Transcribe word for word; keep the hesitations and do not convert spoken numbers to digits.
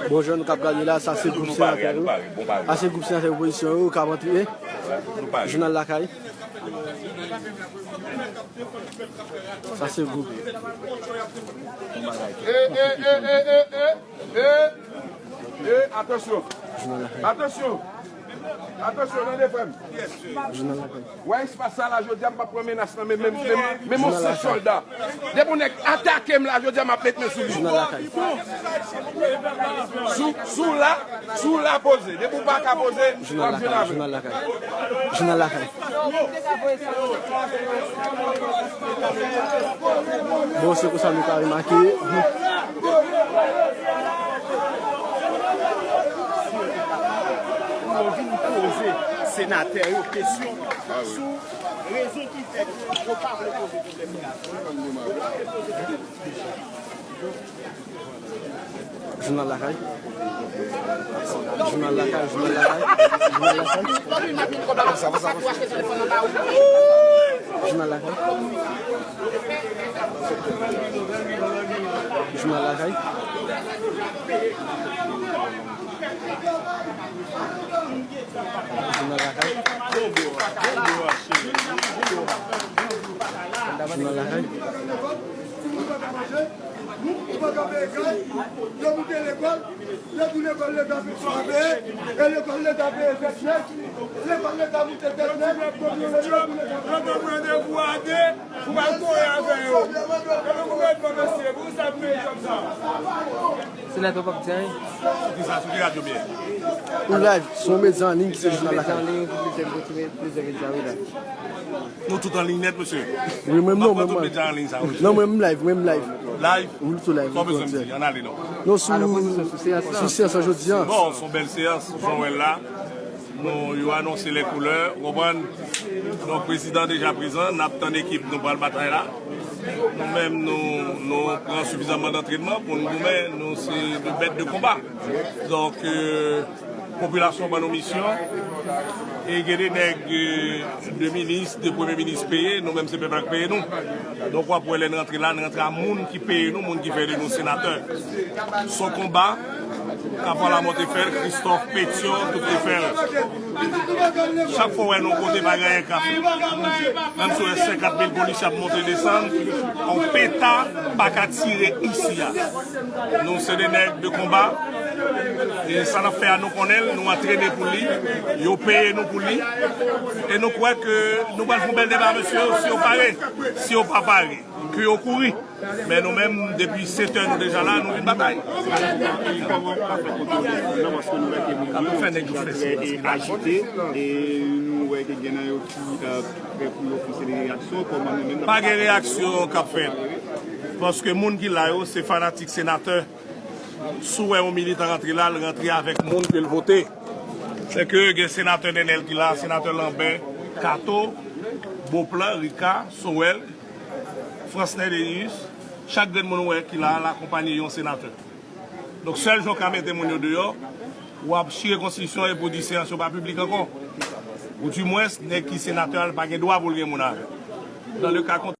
Bon, jan nou k ap gade la, sa se gwoup senatè yo. Sa se gwoup senatè opozisyon yo k ap antre. Jounal Lakay. Sa se gwoup. E, e, e, e, e, e, e, e, atansyon. Jounal Lakay. Atansyon. Atansyon, tande frè m. Jounal Lakay. Wè espas sa la, jodi a, m p ap pran menas nan men menm, menm, menm yon senp sòlda. Depi yon nèg atake m la, jodi a, m ap met men sou li. Jounal Lakay. Si w, si w la, si w la poze. Depi w pa ka poze, w ap jwenn avè m. Jounal Lakay. Jounal Lakay. Bon, se konsa nou ka remake. Pou yo vin poze senatè yo kesyon sou rezon ki fè ke yo pa vle poze pwoblèm migrasyon. Jounal Lakay. Jounal Lakay, Jounal Lakay, Jounal Lakay. Jounal Lakay. Jounal Lakay. Jounal Lakay. Jounal Lakay. Nou pa ka peye kay, yo moute lekòl, yo di lekòl Leta peye, e lekòl Leta peye tèt nèg, lekòl Leta moute tèt nèg, yo di lekòl Leta peye. Yo pran randevou a de pou al kore avè yo. Epi gouvènman mesye, pou sa pou peyi kòmsa. Senatè w p ap di anyen. Sou ki sa, sou ki radyo m ye? Ou live, se yon medya an liy ki se Jounal Lakay. Medya an liy ki plizyè, plizyè medya, wi la. Nou tout an liy nèt, mesye. Wi, mwen, non, mwen, mwen. Tout medya an liy sa, wi. Non, mwen, m live, mwen, m live. Live? Wi, tou live. Sa w bezwen m di? Ann ale, non. Non, sou, sou seyans lan jodi a. Bon, se yon bèl seyans, jan w wè l la. Nou, yo anonse lè koulè, w konprann? Donk, prezidan deja prezan, n ap tann ekip nou pral batay la. Nou menm, nou, nou pran sifizanman dantrenman pou n goumen, nou se de bèt de konba. Donk, euh, popilasyon ban nou misyon. E gen de nèg, euh, de minis, de premye minis peye, nou menm se pèp la k peye nou. Donk w ap wè lè n rantre la, n rantre a moun ki peye nou, moun ki fè de nou senatè. Se yon konba k ap pran lamò te fè l, Christophe Pétion tou te fè l. Chak fwa w wè nou kote bagay k ap, menm si w wè senkant mil polisye ap monte desann, yon peta pa ka tire isi a. Nou se de nèg de konba. E sa n ap fè a, nou konnen l, nou antrene pou li, yo peye nou pou li. E nou kwè ke nou pral fè yon bèl deba, mesye, si yo pare. Si yo pa pare, ke yo kouri. Men nou menm, depi sèt è, nou deja la, nou vin batay. Kòman afè kote w ye la, paske nou wè ke moun yo, yo ti jan trè, e, ajite, e nou wè ke gen nan yo ki, euh, prè pou yo fè yon seri de reyaksyon, kòman nou menm n ap... Pa gen reyaksyon k ap fèt. Paske moun ki la yo, se fanatik senatè. Si w wè yon militan rantre la, l rantre avèk moun ke l vote. Sèke gen senatè Nènèl ki la, senatè Lanbè, Kato, Boplan, Rika, Sowèl, Fransnè Denius, chak grenn moun ou wè ki la, l akonpaye yon senatè. Donk, sèl jan w ka mete moun yo deyò, w ap chire konstitisyon epi w di seyans yo pa piblik ankò. Ou di mwens, nèg ki senatè a, l pa gen dwa pou l gen moun avè l. Dan le ka kontrè,